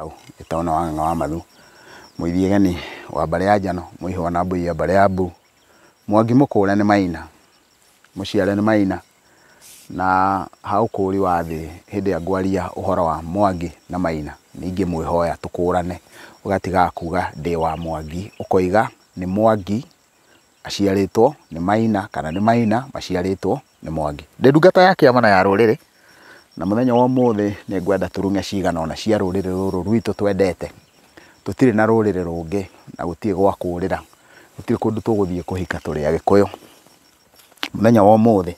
Gĩtaũ na Wang'ang'a wa Mathu, Mũithiegeni wa mbarĩ ya Njano, Mũihwa na Mbui ya mbarĩ ya Mbu, Mwangi mũkũre nĩ Maina, mũciare nĩ Maina, na ha ũkũri wa thĩ hĩndĩ ĩrĩa ngwaria ũhoro wa Mwangi na Maina ningĩ mwĩhoya tũkũrane, ũgatigaga kuga ndĩ wa Mwangi, ũkoiga nĩ Mwangi aciarĩtwo nĩ Maina kana nĩ Maina maciarĩtwo nĩ Mwangi. Ndĩ ndungata ya kĩama na ya rũrĩrĩ, na mũthenya wa ũmũthĩ nĩ ngwenda tũrung'e cigana ũna cia rũrĩrĩ rũrũ rwitũ twendete. Tũtirĩ na rũrĩrĩ rũngĩ na gũtirĩ gwa kũrĩra, gũtirĩ kũndũ tũgũthiĩ kũhika tũrĩ Agĩkũyũ. Mũthenya wa ũmũthĩ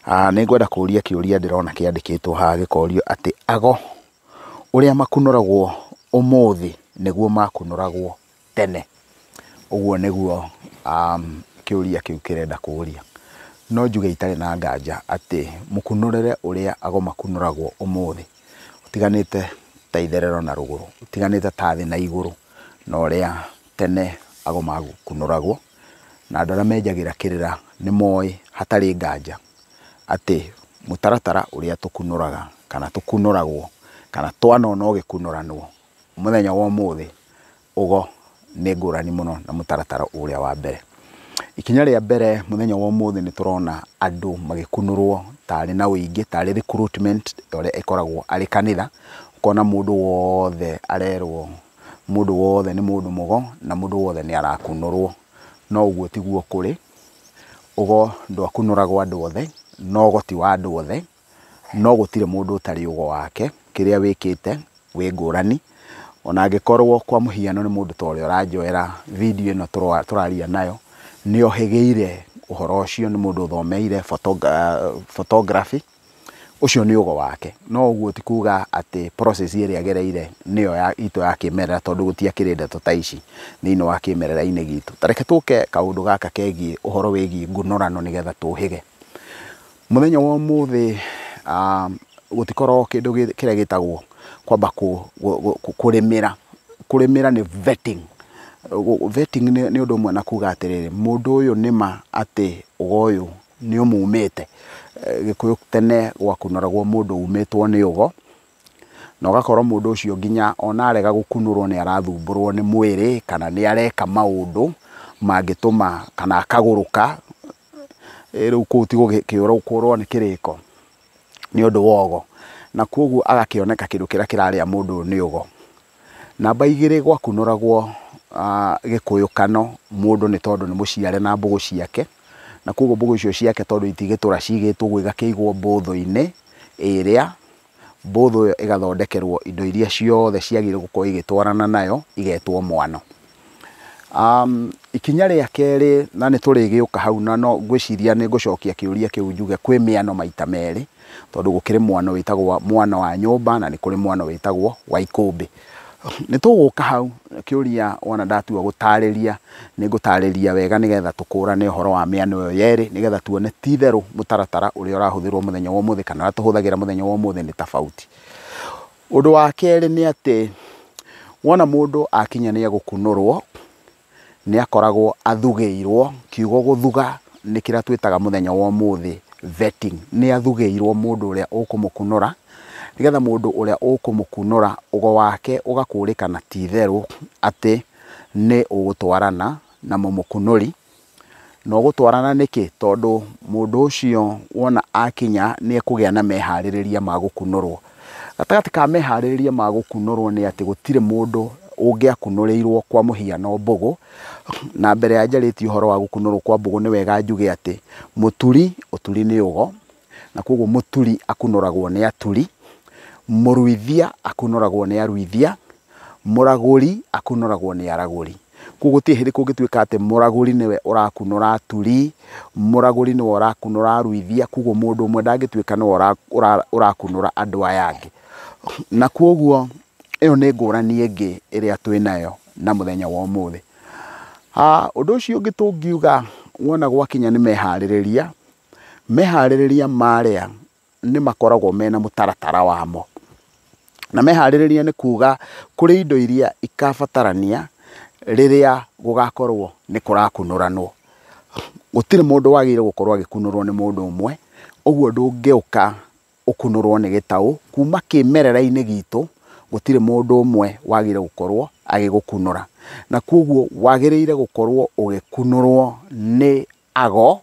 nĩ ngwenda kũria kĩũria ndĩrona kĩandĩkĩtwo haha gĩkorio atĩ ago ũrĩa makunũragwo ũmũthĩ nĩguo makunũragwo tene. Ũguo nĩguo kĩũria kĩu kĩrenda kũria. No njuge itarĩ na nganja atĩ mũkunũrĩre ũrĩa ago makunũragwo ũmũthĩ ũtiganĩte ta itherero na rũgũrũ, ũtiganĩte ta thĩ na igũrũ na ũrĩa tene ago makunũragwo, na andũ arĩa menjagĩra kĩrĩra nĩ moĩ hatarĩ nganja atĩ mũtaratara ũrĩa tũkunũraga kana tũkunũragwo kana twanona ũgĩkunũranwo mũthenya wa ũmũthĩ ũgo nĩ ngũrani mũno na mũtaratara ũrĩa wa mbere. Ikinya rĩa mbere mũthenya wa ũmũthĩ nĩ tũrona andũ magĩkunũrwo tarĩ na ũingĩ, tarĩ recruitment ũrĩa ĩkoragwo arĩ kanitha, ũkona mũndũ wothe arerwo mũndũ wothe nĩ mũndũ mũgo na mũndũ wothe nĩ arakunũrwo. No ũguo tiguo kũrĩ. Ũgo ndwakunũragwo andũ othe, no ũgo ti wa andũ othe, no gũtirĩ mũndũ ũtarĩ ũgo wake, kĩrĩa wĩkĩte wĩ ngũrani. Ona angĩkorwo kwa mũhiano nĩ mũndũ ta ũrĩa ũranjoera video ĩno tũraria nayo, nĩ ohĩgĩire ũhoro ũcio, nĩ mũndũ ũthomeire photography, ũcio nĩ ũgo wake. No ũguo ti kuga atĩ process ĩrĩa agereire nĩyo ya itũ ya kĩmerera, tondũ gũtiakĩrĩ ndeto ta ici thĩinĩ wa kĩmerera-inĩ gitũ. Ta reke tũke kaũndũ gaka kegiĩ ũhoro wĩgiĩ ngunũrano nĩgetha tũhĩge. Mũthenya wa ũmũthĩ gũtikoragwo kĩndũ kĩrĩa gĩtagwo kwamba kũrĩmĩra. Kũrĩmĩra nĩ vetting. Vetting nĩ ũndũ ũmwe na kuga atĩrĩrĩ, mũndũ ũyũ nĩma atĩ ũgo ũyũ nĩ ũmumĩte. Gĩkũyũ tene gwakunũragwo mũndũ umĩtwo nĩ ũgo, na ũgakorwo mũndũ ũcio nginya ona arega gũkunũrwo nĩ arathumbũrwo nĩ mwĩrĩ kana nĩ areka maũndũ mangĩtũma kana akagũrũka. Rĩu kũu ti gũkĩũrwo nĩ kĩrĩko nĩ ũndũ wa ũgo, na koguo agakĩoneka kĩndũ kĩrĩa kĩrarĩa mũndũ ũyũ nĩ ũgo. Namba igĩrĩ, gwakunũragwo gĩkũyũ kano mũndũ nĩ tondũ nĩ mũciare na mbũgũ ciake, na koguo mbũgũ icio ciake tondũ itigĩtũra cigĩtwo ũguo igakĩigwo mbũthũ-inĩ ĩrĩa mbũthũ ĩyo ĩgathondekerwo indo iria ciothe ciagĩrĩirwo gũkorwo igĩtwarana nayo igetwo mwano. Ikinya rĩa kerĩ, na nĩ tũrĩgĩũka hau, na no ngwĩciria nĩ ngũcokia kĩũria kĩu njuge kwĩ mĩano maita merĩ, tondũ gũkĩrĩ mwano wĩtagwo mwano wa nyũmba na nĩ kũrĩ mwano wĩtagwo wa ikũmbĩ. Nĩ tũgũka hau kĩũria wona ndatua gũtarĩria, nĩ ngũtarĩria wega nĩgetha tũkũrane ũhoro wa mĩano ĩyo yerĩ, nĩgetha tuone ti itherũ mũtaratara ũrĩa ũrahũthĩrwo mũthenya wa ũmũthĩ kana ũrĩa tũhũthagĩra mũthenya wa ũmũthĩ nĩ tofauti. Ũndũ wa kerĩ nĩ atĩ wona mũndũ akinya nĩ egũkunũrwo, nĩ akoragwo athugĩirwo. Kiugo gũthuga nĩ kĩrĩa twĩtaga mũthenya wa ũmũthĩ vetting. Nĩ athugĩirwo mũndũ ũrĩa ũkũmũkunũra, nĩgetha mũndũ ũrĩa ũkũmũkunũra ũgo wake ũgakũrĩkana ti itherũ atĩ nĩ ũgũtwarana na mũmũkunũri. Na ũgũtwarana nĩkĩ? Tondũ mũndũ ũcio wona akinya nĩ ekũgĩa na meharĩrĩria ma gũkunũrwo. Gatagatĩ ka meharĩrĩria ma gũkunũrwo nĩ atĩ gũtirĩ mũndũ ũngĩakunũrĩirwo kwa mũhiano mbũgũ. Na mbere ya njarĩtie ũhoro wa gũkunũrwo kwa mbũgũ, nĩ wega njuge atĩ mũturi, ũturi nĩ ũgo, na koguo mũturi akunũragwo nĩ aturi, mũruithia akunũragwo nĩ aruithia, mũragũri akunũragwo nĩ aragũri. Koguo gũtirĩ hĩndĩ kũngĩtuĩka atĩ mũragũri nĩwe ũrakunũra aturi, mũragũri nĩwe ũrakunũra aruithia, koguo mũndũ ũmwe ndangĩtuĩka nĩwe ũrakunũra andũ aya angĩ. Na koguo ĩyo nĩ ngũrani ĩngĩ ĩrĩa twĩnayo na mũthenya wa ũmũthĩ. Ũndũ ũcio ũngĩ tũngiuga wona gwakinya nĩ meharĩrĩria, meharĩrĩria marĩa nĩ makoragwo mena mũtaratara wamo. Na meharĩrĩria nĩ kuga kũrĩ indo iria ikabatarania rĩrĩa gũgakorwo nĩ kũrakunũranwo. Gũtirĩ mũndũ wagĩrĩire gũkorwo agĩkunũrwo nĩ mũndũ ũmwe, ũguo ndũngĩũka ũkunũrwo nĩ gĩtaũ. Kuma kĩmerera-inĩ gitũ Gũtirĩ mũndũ ũmwe wagĩrĩire gũkorwo agĩgũkunũra, na koguo wagĩrĩire gũkorwo ũgĩkunũrwo nĩ ago,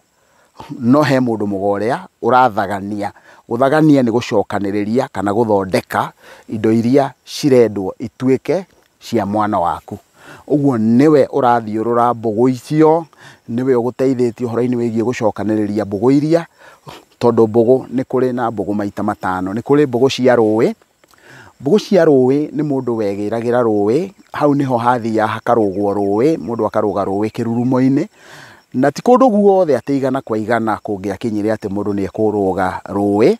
no he mũndũ mũgo ũrĩa ũrathagania. Gũthagania nĩ gũcokanĩrĩria kana gũthondeka indo iria cirendwo ituĩke cia mwana waku. Ũguo nĩwe ũrathiũrũra mbũgũ icio, nĩwe ũgũteithĩtie ũhoro-inĩ wĩgiĩ gũcokanĩrĩria mbũgũ iria, tondũ mbũgũ nĩ kũrĩ na mbũgũ maita matano. Nĩ kũrĩ mbũgũ cia rũĩ. Mbũgũ cia rũĩ nĩ mũndũ wegĩragĩra rũĩ, hau nĩho hathiaga hakarũgwo rũĩ, mũndũ akarũga rũĩ kĩrurumo-inĩ, na ti kũndũ guothe atĩ igana kwa igana kũngĩakinyire atĩ mũndũ nĩ ekũrũga rũĩ.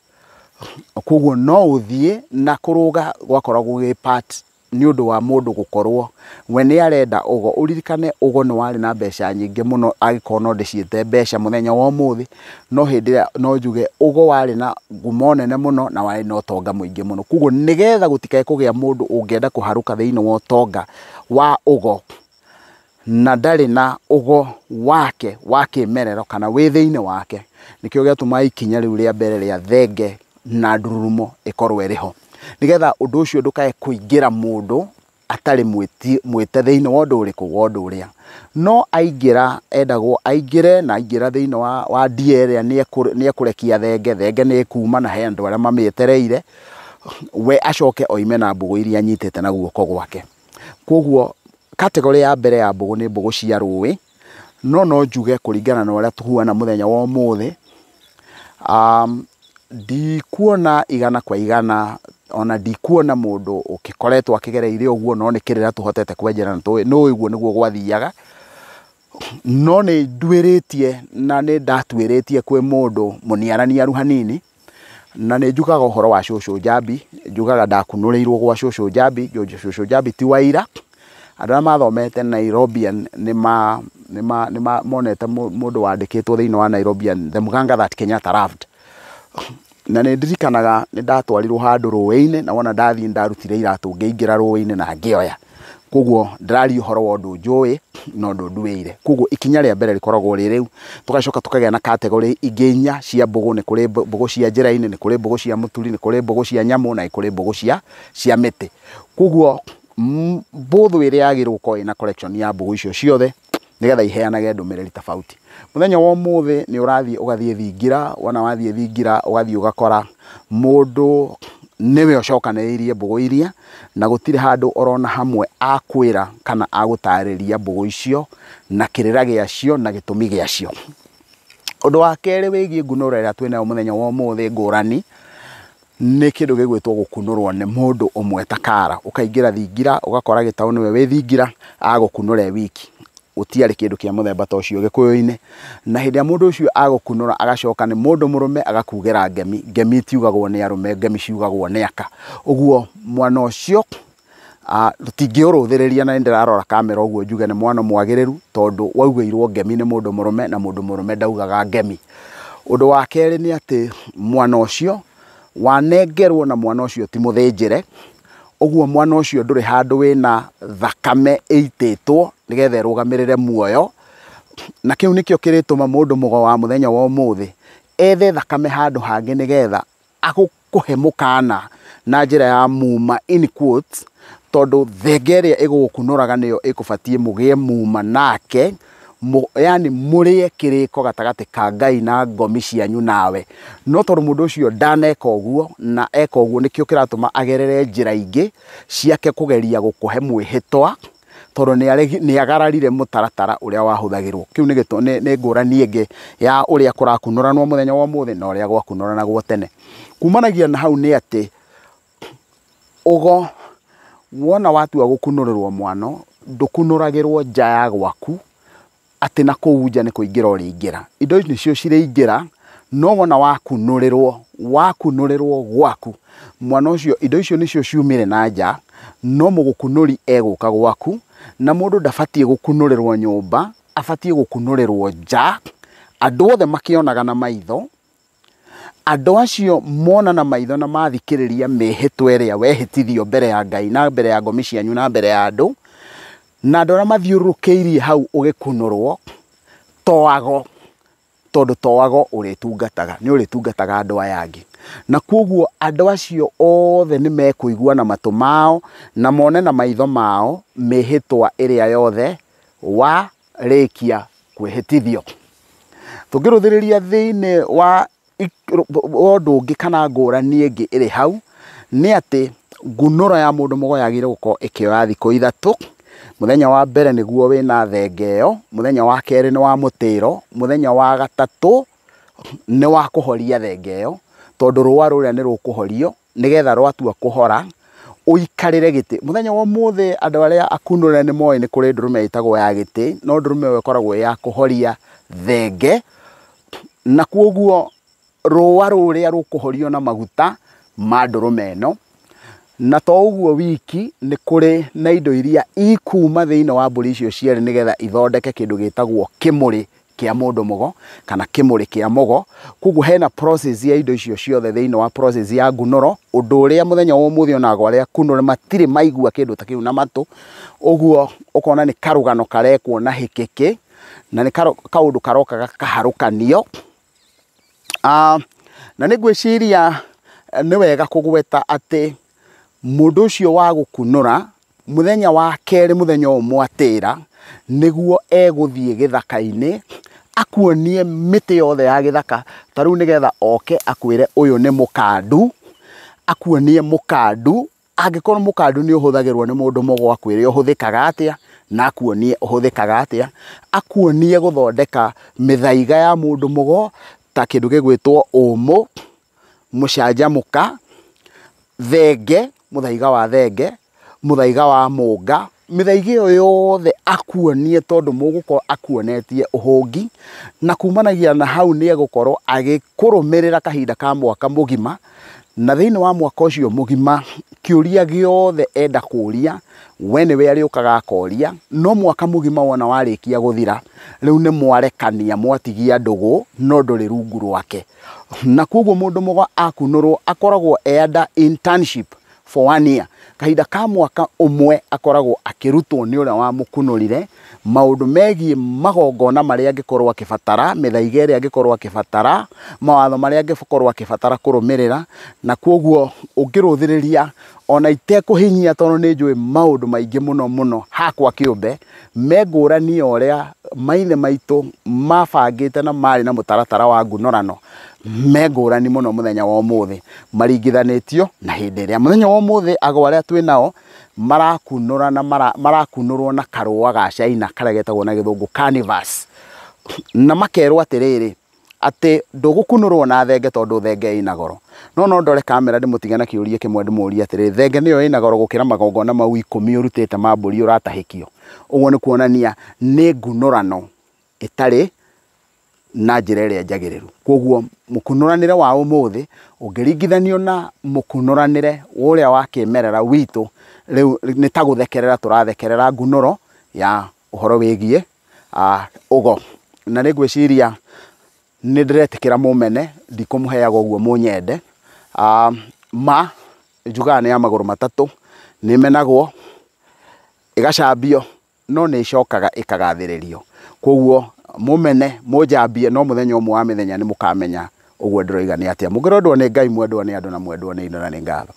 Koguo no ũthiĩ na kũrũga gwakoragwo gwĩ part nĩ ũndũ wa mũndũ gũkorwo we nĩ arenda ũgo. Ũririkane ũgo nĩ warĩ na mbeca nyingĩ mũno, angĩkorwo no ndĩciĩte mbeca mũthenya wa ũmũthĩ, no hĩndĩ ĩrĩa no njuge ũgo warĩ na ngumo nene mũno na warĩ na ũtonga mũingĩ mũno. Koguo nĩgetha gũtikae kũgĩa mũndũ ũngĩenda kũharũka thĩinĩ wa ũtonga wa ũgo na ndarĩ na ũgo wake wa kĩmerero kana wĩ thĩinĩ wake, nĩkĩo gĩatũma ikinya rĩu rĩa mbere rĩa thenge na ndururumo ĩkorwo ĩrĩ ho, nĩgetha ũndũ ũcio ndũkae kũingĩra mũndũ atarĩ mwĩte thĩinĩ wa ũndũ ũrĩkũ, wa ũndũ ũrĩa. No aingĩra, endagwo aingĩre, na aingĩra thĩinĩ wa ndia ĩrĩa nĩ ekũrekia thenge, thenge nĩ ĩkuma na he andũ arĩa mamĩetereire, we acoke oime na mbũgũ iria anyitĩte na guoko gwake. Koguo category ya mbere ya mbũgũ nĩ mbũgũ cia rũĩ, no no njuge kũringana na ũrĩa tũhuana mũthenya wa ũmũthĩ, ndikuona igana kwa igana, ona ndikuona mũndũ ũgĩkoretwo akĩgereire ũguo, no nĩ kĩrĩra tũhotete kwenjera na tũĩ nĩ ũguo nĩguo gwathiaga. No nĩ nduĩrĩtie na nĩ ndatuĩrĩtie kwĩ mũndũ mũniaraniaru hanini, na nĩ njugaga ũhoro wa cũcũ Njambi, njugaga ndakunũrĩirwo gwa cũcũ Njambi. Cũcũ Njambi ti wa ira. Andũ arĩa mathomete Nairobian nĩ monete mũndũ wandĩkĩtwo thĩinĩ wa Nairobian, The Muganga That Kenyatta Loved. Na nĩ ndirikanaga nĩ ndatwarirwo handũ rũĩ-inĩ, na wona ndathiĩ ndarutire iratũ ngĩingĩra rũĩ-inĩ na ngĩoya. Koguo ndĩraria ũhoro wa ũndũ njũĩ na ũndũ nduĩire. Koguo ikinya rĩa mbere rĩkoragwo rĩ rĩu. Tũgacoka tũkagĩa na category ingĩ inya cia mbũgũ. Nĩ kũrĩ mbũgũ cia njĩra-inĩ, nĩ kũrĩ mbũgũ cia mũturi, nĩ kũrĩ mbũgũ cia nyamũ, na nĩ kũrĩ mbũgũ cia mĩtĩ. Koguo mbũthũ ĩrĩa yagĩrĩirwo gũkorwo ĩna collection ya mbũgũ icio ciothe, nĩgetha iheanage ndũmĩrĩri tofauti. Mũthenya wa ũmũthĩ nĩ ũrathiĩ ũgathiĩ thingira, wona wathiĩ thingira ũgathiĩ ũgakora mũndũ nĩwe ũcokanĩrĩirie mbũgũ iria, na gũtirĩ handũ orona hamwe akwĩra kana agũtarĩria mbũgũ icio na kĩrĩra gĩacio na gĩtũmi gĩacio. Ũndũ wa kerĩ wĩgiĩ ngunũro ĩrĩa twĩnayo mũthenya wa ũmũthĩ ngũrani, nĩ kĩndũ gĩgwĩtwo gũkunũrwo nĩ mũndũ ũmwe ta kara. Ũkaingĩra thingira ũgakora gĩtaũ nĩwe wĩ thingira, agũkunũra e wiki. Gũtiarĩ kĩndũ kĩa mũthemba ta ũcio gĩkũyũ-inĩ. Na hĩndĩ ĩrĩa mũndũ ũcio agũkunũra agacoka nĩ mũndũ mũrũme agakugĩra ngemi. Ngemi itiugagwo nĩ arũme, ngemi ciugagwo nĩ aka. Ũguo mwana ũcio tũtingĩũrũthĩrĩria, na nĩ ndĩrarora kamera ũguo njuge nĩ mwana mwagĩrĩru, tondũ waugĩirwo ngemi nĩ mũndũ mũrũme na mũndũ mũrũme ndaugaga ngemi. Ũndũ wa kerĩ nĩ atĩ mwana ũcio wanengerwo, na mwana ũcio ti mũthĩnjĩre, ũguo mwana ũcio ndũrĩ handũ wĩna thakame ĩitĩtwo nĩgetha ĩrũgamĩrĩre muoyo, na kĩu nĩkĩo kĩrĩtũma mũndũ mũgo wa mũthenya wa ũmũthĩ ethe thakame handũ hangĩ nĩgetha agũkũhe mũkana na njĩra ya muma in quotes, tondũ thenge ĩrĩa ĩgũgũkunũraga nĩyo ĩkũbatiĩ mũgĩe muma nake, yani mũrĩe kĩrĩko gatagatĩ ka Ngai na ngomi cianyu nawe. No tondũ mũndũ ũcio ndaneka ũguo, na eka ũguo nĩkĩo kĩratũma agerere njĩra ingĩ ciake kũgeria gũkũhe mwĩhĩtwa, tondũ nĩ agararire mũtaratara ũrĩa wahũthagĩrwo. Kĩu nĩ ngũrani ĩngĩ ya ũrĩa kũrakunũranwo mũthenya wa ũmũthĩ na ũrĩa gwakunũranagwo tene. Kumanagia na hau nĩ atĩ ũgo wona watua gũkunũrĩrwo mwano, ndũkunũragĩrwo nja ya gwaku, atĩ na kũu nja nĩ kũingĩra ũrĩingĩra. Indo ici nĩcio cirĩingĩra, no wona wakunũrĩrwo, wakunũrĩrwo gwaku, mwana ũcio indo icio nĩcio ciumire na nja, no mũgũkunũri egũka gwaku, na mũndũ ndabatiĩ gũkunũrĩrwo nyũmba, abatiĩ gũkunũrĩrwo nja, andũ othe makĩonaga na maitho. Andũ acio mona na maitho na mathikĩrĩria mĩhĩtwa ĩrĩa wehĩtithio mbere ya Ngai na mbere ya ngomi cianyu na mbere ya andũ, na andũ arĩa mathiũrũrũkĩirie hau ũgĩkunũrwo to ago, Tondũ to ago ũrĩtungataga, nĩ ũrĩtungataga andũ aya angĩ. Na koguo andũ acio othe nĩ mekũigua na matũ mao na mone na maitho mao mĩhĩtwa ĩrĩa yothe warĩkia kwĩhĩtithio. Tũngĩrũthĩrĩria thĩinĩ wa ũndũ ũngĩ kana ngũrani ĩngĩ ĩrĩ hau, nĩ atĩ ngunũro ya mũndũ mũgo yagĩrĩire gũkorwo ĩkĩoya thikũ 3. Mũthenya wa mbere nĩguo wĩna thenge ĩyo, mũthenya wa kerĩ nĩ wa mũtĩro, mũthenya wa gatatũ nĩ wa kũhoria thenge ĩyo, tondũ rũa rũrĩa nĩ rũkũhorio nĩgetha rwatua kũhora ũikarĩre gĩtĩ. Mũthenya wa ũmũthĩ andũ arĩa akunũre nĩ moĩ nĩ kũrĩ ndũrũme ĩtagwo ya gĩtĩ, no ndũrũme ĩyo ĩkoragwo ĩ ya kũhoria thenge, na koguo rũa rũrĩa rũkũhorio na maguta ma ndũrũme ĩno. Na to ũguo wiki, nĩ kũrĩ na indo iria ikuma thĩinĩ wa mbũri icio cierĩ nĩgetha ithondeke kĩndũ gĩtagwo kĩmũrĩ kĩa mũndũ mũgo kana kĩmũrĩ kĩa mũgo. Koguo hena process ya indo icio ciothe thĩinĩ wa process ya ngunũro, ũndũ ũrĩa mũthenya wa ũmũthĩ ona ago arĩa akunũre matirĩ maigua kĩndũ ta kĩu na matũ. Ũguo ũkona nĩ karũgano karekwo na hĩkĩkĩ, na nĩ kaũndũ karoka gakaharũkanio. Na nĩ ngwĩciria nĩ wega kũgweta atĩ mũndũ ũcio wa gũkunũra mũthenya wa kerĩ, mũthenya ũyũ mwatĩra, nĩguo egũthiĩ gĩthaka-inĩ akuonie mĩtĩ yothe ya gĩthaka. Ta rĩu nĩgetha oke akwĩre ũyũ nĩ mũkandu, akuonie mũkandu. Angĩkorwo mũkandu nĩ ũhũthagĩrwo nĩ mũndũ mũgo, akwĩre ũhũthĩkaga atĩa, na akuonie ũhũthĩkaga atĩa. Akuonie gũthondeka mĩthaiga ya mũndũ mũgo ta kĩndũ gĩgwĩtwo ũmũ, mũcanjamũka, thenge, mũthaiga wa thenge, mũthaiga wa mũnga. Mĩthaiga ĩyo yothe akuonie, tondũ mũgũkorwo akuonetie ũhũngi, na kumanagia na hau nĩ egũkorwo agĩkũrũmĩrĩra kahinda ka mwaka mũgima. Na thĩinĩ wa mwaka ũcio mũgima, kĩũria gĩothe enda kũria, we nĩwe arĩũkaga akoria. No mwaka mũgima wona warĩkia gũthira, rĩu nĩ mwarekania, mwatigia ndũgũ, no ndũrĩ rungu rwake. Na koguo mũndũ mũgo akunũrwo akoragwo e under internship for 1 year. Kahinda ka mwaka ũmwe akoragwo akĩrutwo nĩ ũrĩa wamũkunũrire maũndũ megiĩ magongona marĩa angĩkorwo akĩbatara, mĩthaiga ĩrĩa angĩkorwo akĩbatara, mawatho marĩa angĩkorwo akĩbatara kũrũmĩrĩra. Na koguo ũngĩrũthĩrĩria ona itekũhinyia, tondũ nĩ njũĩ maũndũ maingĩ mũno mũno hakwa kĩũmbe me ngũrani ya ũrĩa maithe maitũ mabangĩte na marĩ na mũtaratara wa ngunũrano, me ngũrani mũno mũthenya wa ũmũthĩ maringithanĩtio na hĩndĩ ĩrĩa. Mũthenya wa ũmũthĩ ago arĩa twĩ nao marakunũra na marakunũrwo na karũa ga China karĩa getagwo na gĩthũngũ canvas, na makerwo atĩrĩrĩ atĩ ndũgũkunũrwo na thenge tondũ thenge ĩna goro. No no ndore kamera ndĩmũtige na kĩũria kĩmwe ndĩmũrie atĩrĩrĩ, thenge nĩyo ĩna goro gũkĩra magongona mau 10 ũrutĩte ma mbũri ũratahĩkio? Ũguo nĩ kuonania nĩ ngunũrano ĩtarĩ na njĩra ĩrĩa njagĩrĩru. Koguo mũkunũranĩre wa ũmũthĩ ũngĩringithanio na mũkunũranĩre ũrĩa wa kĩmerera witũ, rĩu nĩ ta gũthekerera tũrathekerera ngunũro ya ũhoro wĩgiĩ ũgo. Na nĩ ngwĩciria nĩ ndĩretĩkĩra mũmene, ndikũmũheaga ũguo mũnyende. Ma njugaga nĩ ya magũrũ matatũ, nĩ ĩmenagwo, ĩgacambio, no nĩ ĩcokaga ĩkagathĩrĩrio. Koguo mũmene, mũnjambie, no mũthenya ũmwe wa mĩthenya nĩ mũkamenya ũguo ndĩroiga nĩ atĩa. Mũngĩrendwo nĩ Ngai, mwendwo nĩ andũ, na mwendwo nĩ indo, na nĩ ngatho.